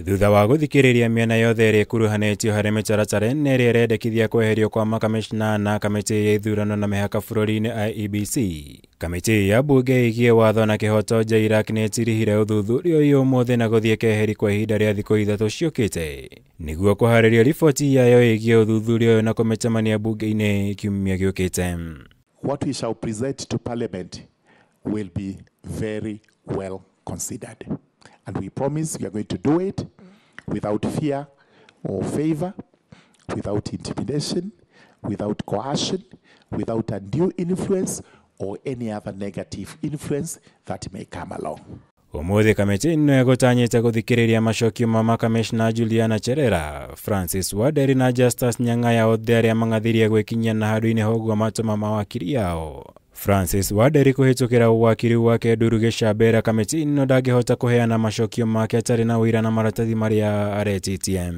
Thutha wa gũthikĩrĩria mĩena yothe ĩrĩa ĩkuruhanĩtio harĩ mĩtaratara ĩno ĩrĩa ĩrendekithia kweherio kwa makamishna na kamĩtĩ ya ithurano na mĩhaka bũrũri-inĩ IEBC, kamĩtĩ ya mbunge ĩgiĩ watho na kĩhoto JLAC nĩ ĩtirihire ũthuthuria ũyũ ũmũthĩ na gũthiĩ keheri kwa ihinda rĩa thikũ 3 ciũkĩte nĩguo kũharĩria riboti yayo ĩgiĩ ũthuthuria ũyũ na kũmĩcemania mbunge-inĩ kiumia gĩũkĩte. What we shall present to Parliament will be very well considered. And we promise we are going to do it without fear or favor, without intimidation, without coercion, without undue influence or any other negative influence that may come along. Ũmũthĩ kamĩtĩ ĩno ĩgũtanyĩte gũthikĩrĩria macokio ma makamishna Juliana Cherera, Francis Wanderi na Justus Nyang'aya othe arĩa mang'athirie gwĩkinyia na handũ-inĩ hoguo matũma mawakiri yao. Francis Wanderi kũhĩtũkĩra wakiri wake Nduru Gĩcambera kamĩtĩ ĩno ndangĩhota kũheana macokio make atarĩ na ũira na maratathi marĩa aretĩtie.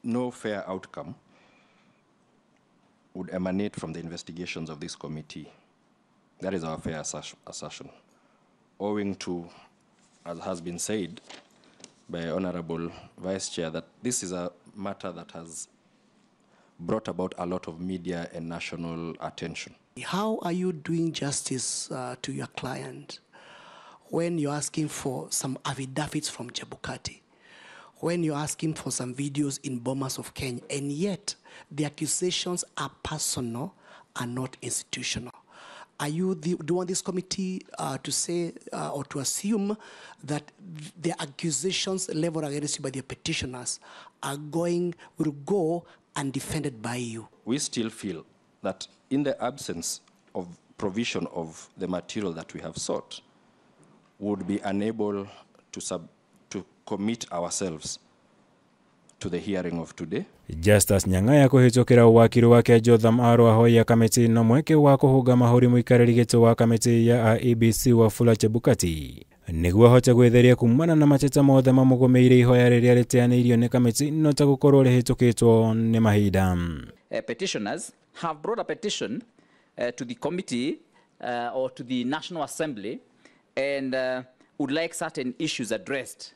No fair outcome would emanate from the investigations of this committee. That is our fair assertion. Owing to, as has been said by Honorable Vice Chair, that this is a matter that has brought about a lot of media and national attention. How are you doing justice to your client when you're asking for some affidavits from Chebukati, when you're asking for some videos in Bomas of Kenya, and yet the accusations are personal and not institutional? Are you do you want this committee to say or to assume that the accusations leveled against you by the petitioners will go undefended by you? We still feel that in the absence of provision of the material that we have sought, we would be unable to commit ourselves to the hearing of today. Justus Nyang'aya kũhĩtũkĩra wakiri wake Jotham Aro ahoya kamĩtĩ ĩno mweke wa kũhũnga mahũri mũikarĩri gĩtĩ wa kamĩtĩ ya IEBC Wafula Chebukati nĩguo ahote gwĩtheria kumana na mateta mothe mamũgũmĩire ihoya rĩrĩa rĩteanĩirio nĩ kamĩtĩ ĩno ta gũkorwo rĩhĩtũkĩtwo nĩ mahinda. Petitioners have brought a petition to the committee or to the National Assembly and would like certain issues addressed.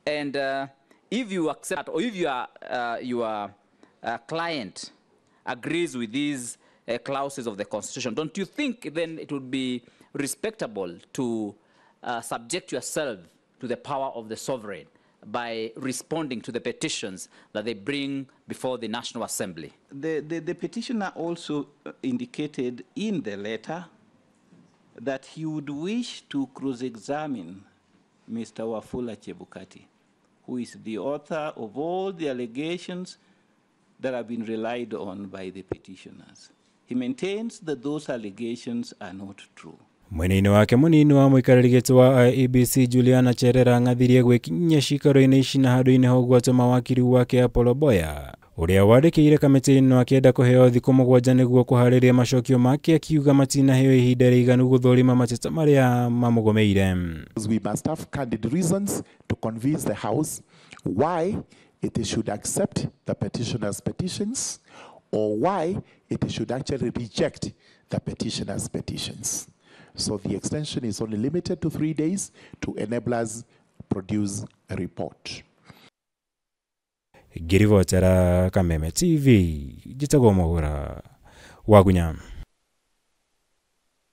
And if you accept, or if your client agrees with these clauses of the Constitution, don't you think then it would be respectable to subject yourself to the power of the sovereign by responding to the petitions that they bring before the National Assembly? The petitioner also indicated in the letter that he would wish to cross-examine Mr. Wafula Chebukati, who is the author of all the allegations that have been relied on by the petitioners. He maintains that those allegations are not true. Mwena-inĩ wake mũnini wa mũikarĩri gĩtĩ wa IEBC Juliana Cherera ang'athirie gwĩkinyia ciikaro-inĩ ici na handũ-inĩ ho gwatũma wakiri wake Apollo Boya ũrĩa wandĩkĩire kamĩtĩ ĩno akĩenda kũheo thikũ 7 nĩguo kũharĩria macokio make, akiuga matinaheo ihinda rĩiganu gũthũrima mateta marĩa mamũgũmĩire. We must have candid reasons to convince the House why it should accept the petitioner's petitions or why it should actually reject the petitioner's petitions. So the extension is only limited to 3 days to enable us produce a report. Ngĩribotera Kameme TV, njĩtagwo Mũhũra wa Gunya.